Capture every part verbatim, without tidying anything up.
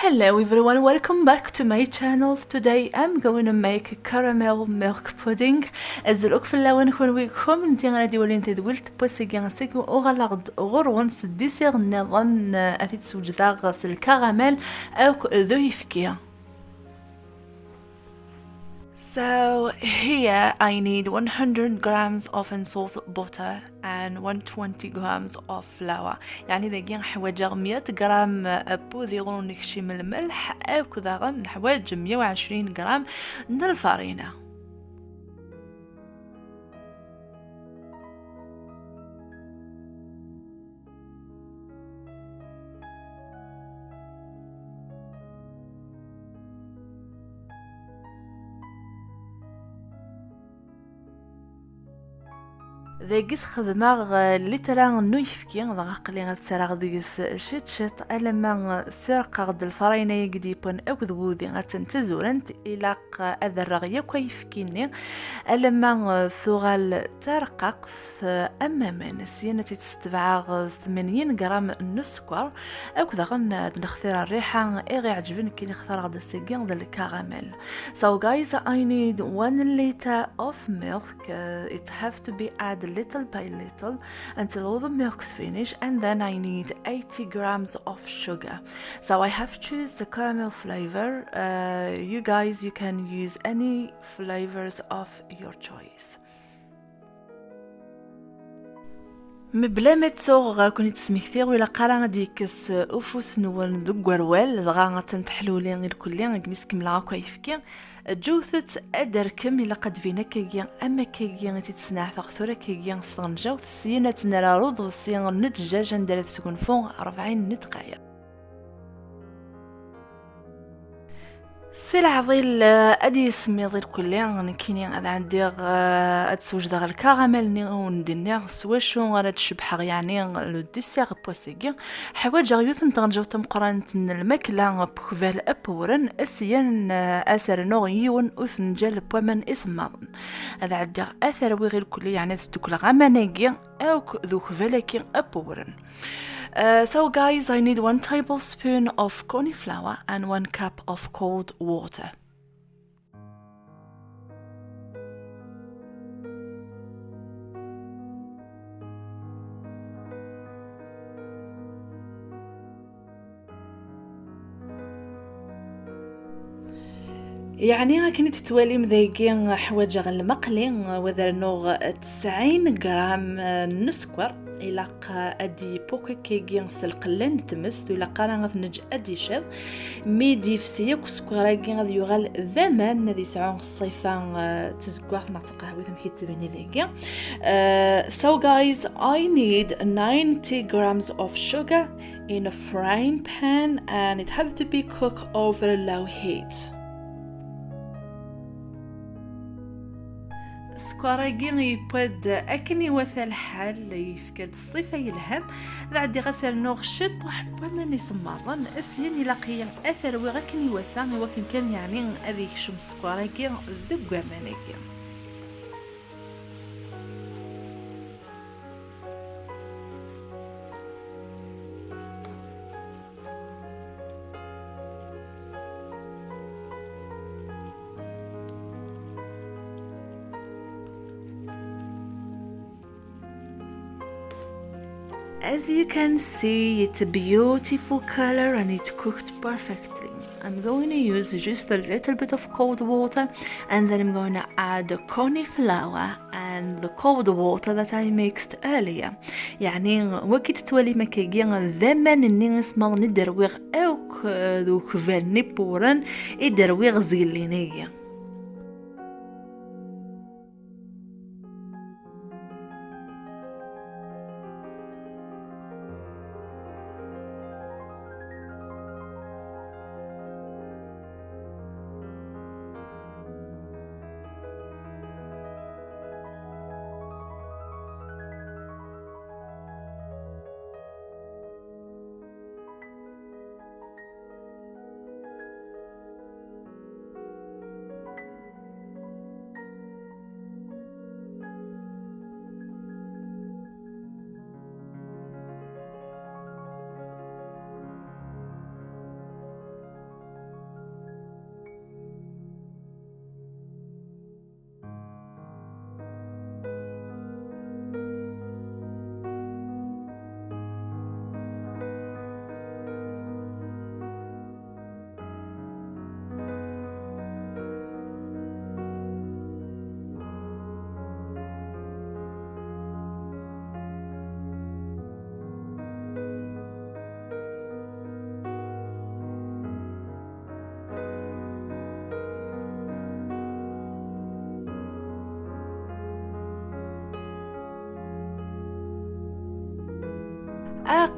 Hello everyone, welcome back to my channel. Today I'm going to make caramel milk pudding. Azul akk fell-awen kunwi kunemti ara d-iwalin tadwilt n wass-agi seg uɣaleɣ-d ɣur-wen s ddisir nniḍen, eh, ad t-id-swejdeɣ s lkaramel akk d uyefki. So here I need one hundred grams of unsalted butter and one twenty grams of flour. يعني dagi ḥwaǧeɣ مية غرام n wudi ur nekcim lmelḥ, akked daɣen neḥwaǧ مية وعشرين غرام n lfarina. Dagi sxedmeɣ, eh, litra n uyefki, dɣa aql-i ad ttarraɣ deg-s ciṭ ciṭ alamma, eh, sirqeɣ-d lfarina-agi d-yewwan akked wudi ad tent-azurent. Ilaq, eh, ad rreɣ yakk ayefki-nni alamma, eh, tuɣal d tarqaqt, eh, am waman. Syin ad tt-id-ssetbeɛeɣ, eh, s tmanyin gram n sskeṛ, akked daɣen, eh, ad nextir rriḥa i ɣ-iɛeǧben, akken i xtareɣ-d ass-agi d lkaramel. So guys, I need one liter of milk. Uh, it have to be added little by little until all the milks finish, and then I need eighty grams of sugar. So I have choose the caramel flavor. Uh, you guys, you can use any flavors of your choice. Mebla ma ttuɣ, ad ken-id-smektiɣ, ur ilaq ara ad d-yekkes ufus-nwen deg werwal, dɣa ad tent-teḥluli irkelli, agmi s-kemmleɣ akk ayefki. Ǧǧet-tt ad d-terkem, ilaq ad d-tbin akkagi, am akkagi i tt-id-sneɛteɣ tura akkagi s tɣenǧawt, syin ad tt-nerr ɣer uḍebsi n ddjaj anda ara tesgunfu rebɛin n ddqayeq. Si leɛḍil, eh, ad yismiḍ irkelli, nekkini ad ɛeddiɣ, eh, ad swejdeɣ lkaramel-nni i wen-d-nniɣ s wacu ara d-cebḥeɣ, yeɛni le dessert n wass-agi. Ḥwaǧeɣ yiwet n tɣenǧawt tameqqrant n lmakla n ukbal apewren, syin, eh, ad s-rnuɣ yiwen ufenǧal n waman isemmaḍen. Ad ɛeddiɣ ad t-rwiɣ irkelli, yeɛni ad sdukleɣ aman-agi akk d ukbal-agi apewren. Uh, so guys, I need one tablespoon of corn flour and one cup of cold water. Yeɛni akken i tettwalim dagi, ḥwaǧeɣ lmeqli, wa ad rnuɣ tesɛin gram n sskeṛ. Ilaq ad d-yepukk akkagi s lqella n tmest, ur ilaq ara ad t-neǧǧ ad d-icab. Mi d-yefsi yakk sskeṛ-agi, ad yuɣal d aman, ad yesɛu ṣṣifa, eh, d tazeggaɣt neɣ d taqehwit, amek i d-tettbini dagi. Eh, so guys, I need ninety grams of sugar in a frying pan and it have to be cooked over a low heat. Sskeṛ-agi yewwa-d akken iwata lḥal, yefka-d ṣṣifa yelhan. Ad ɛeddiɣ ad s-rnuɣ ciṭuḥ n waman isemmaḍen, syin ilaq-iyi ad t-rwiɣ akken iwata, iwakken kan yeɛni ad yekcem sskeṛ-agi deg waman-agi. As you can see, it's a beautiful color and it cooked perfectly. I'm going to use just a little bit of cold water, and then I'm going to add the corn flour and the cold water that I mixed earlier. يعني وكي تتولي مكيجي ذمن الناس ما ندير ويغ اوك ذو كفال نيبورن يدير ويغ زيلينيجي.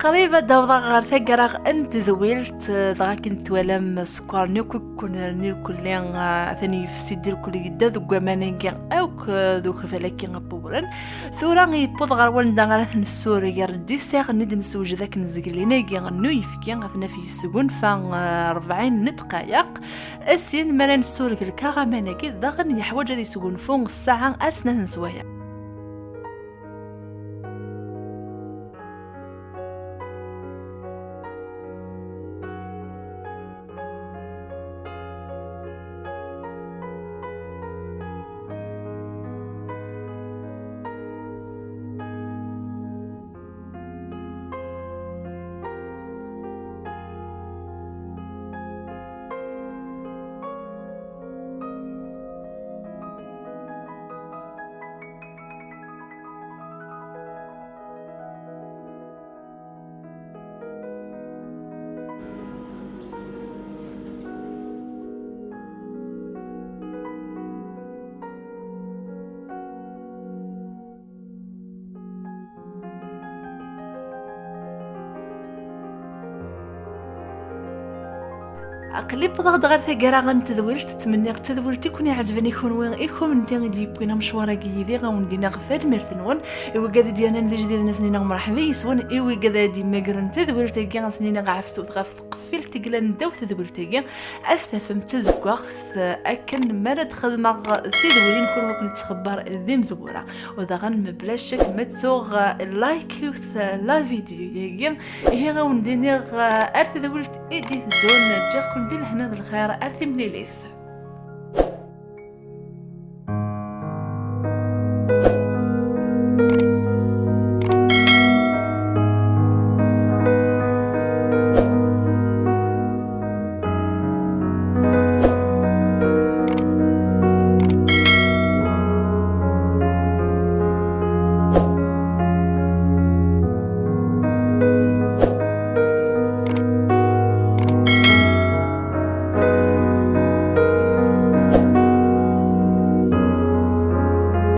Qrib ad d-awḍeɣ ɣer taggara n tedwilt, dɣa akken twalam sskeṛ-nni akk i ikunren irkelli, atan yefsi-d irkelli, yedda deg waman-agi akk d ukbal-agi n wewren. Tura yewweḍ ɣer wanda ara t-nessureg, ar ddiseɣ-nni d-nessewjed akken zgelin-agi n uyefki, ad t-naf yesgunfa rebɛin n ddqayeq. Asin mi ara nessureg lkaɣ aman-agi, daɣen yeḥwaǧ ad yesgunfu ssaɛa ar snat n sswayeɛ. Aql-i wwḍeɣ-d ɣer taggara n tedwilt, ttmenniɣ d tadwilt i ken-iɛeǧben i kunwi, i kunemti i d-yewwin amecwar-agi yid-i, a wen-d-iniɣ tanemmirt-nwen. I wigad i d-yernan d ijdiden, a sen-iniɣ mṛeḥba yes-wen. I wigad ara d-yemmagren tadwilt-agi, a sen-iniɣ ɛefsut ɣef tqeffilt i yellan ddaw tedwilt-agi, ad s-tafem d tazeggaɣt, akken mi ara d-xedmeɣ tidwilin kunwi, ken-ttxebbar d imezwura. U daɣen mebla ccek ma ttuɣ like-iwt la vidéo-agi, ihi a wen-d-iniɣ ar tedwilt i d-iteddun, ǧǧiɣ-ken di lehna d lxir, ar timlilit.